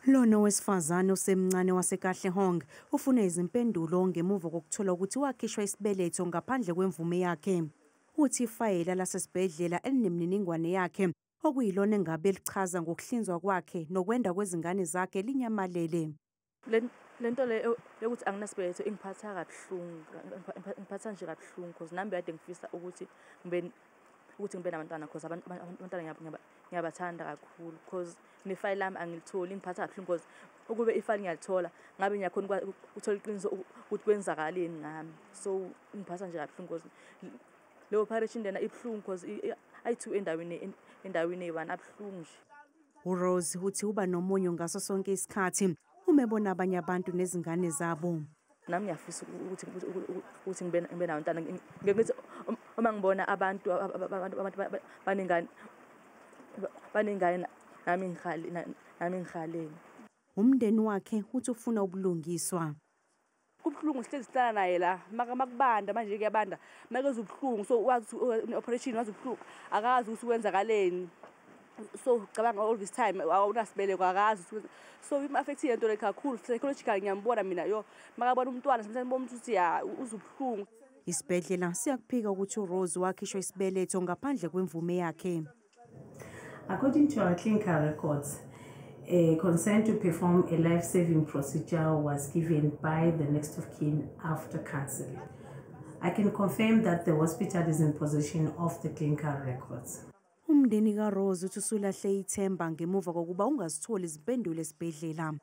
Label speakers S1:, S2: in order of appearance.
S1: Lona wesifazane osemncane waseKatlehong ufuna izimpendulo ngemuva kokuthola ukuthi wakhishwa isibeletho ngaphandle kwemvume yakhe. Uthi ifayela lasesibhedlela elinemininingwane yakhe okuyilona engabe lichaza ngokuhlinzwa kwakhe nokwenda kwezingane zakhe linyamalele.
S2: Le nto le yokuthi anginasibeletho ingiphatha kabuhlungu, ingiphatha nje kabuhlungu cause nami bekade ngifisa ukuthi ngibe nabantwana cause abantwana ngiyabathanda kakhulu, cause nefayili lami angilitholi. Ingiphatha kabuhlungu cause ukube ifayili ngiyalithola, ngabe ngiyakhona ukuthola iqiniso ukuthi kwenzakaleni ngami. So ingiphatha nje kabuhlungu cause le operation lena ibuhlungu, cause ayi-two endaweni eyi-one, abuhlungu nje.
S1: URose uthi uba nomunyu ngaso sonke isikhathi uma ebona abanye abantu nezingane zabo.
S2: Nami ngiyafisa ukuthi ngibe nabantwana. Ngike ngithi uma ngibona abantu banengane, nami ngihalele.
S1: Umndeni wakhe uthi ufuna ubulungiswa.
S3: Kubuhlungu, sihlezi sihlala naye la, makubanda manje kuyabanda, makezwa ubuhlungu, so wazi une-operation, wazi ubuhlungu, akazi ukuthi kwenzakaleni. So cabanga, all this time awunasibeleko, akazi ukuthi, so im-affect-ile lento le kakhulu psychological. Ngiyambona mina, yo, makabona umntwana sometimes ngibona ukuthi ya, uzwa ubuhlungu.
S1: Isibhedlela siyakuphika ukuthi uRose wakhishwa isibeletho ngaphandle kwemvume yakhe.
S4: According to our clinical records, a consent to perform a life-saving procedure was given by the next of kin after counseling. I can confirm that the hospital is in possession of the clinical records.
S1: Umndeni kaRose uthi usulahle ithemba ngemuva kokuba ungazitholi izimpendulo esibhedlela.